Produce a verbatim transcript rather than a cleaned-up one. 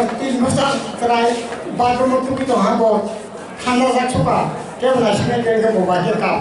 Tin bwsa chwrai bathroom o thugwi tong ha bo. Khanda jak suka. Kebo naisingya khe bo bahai khe kap.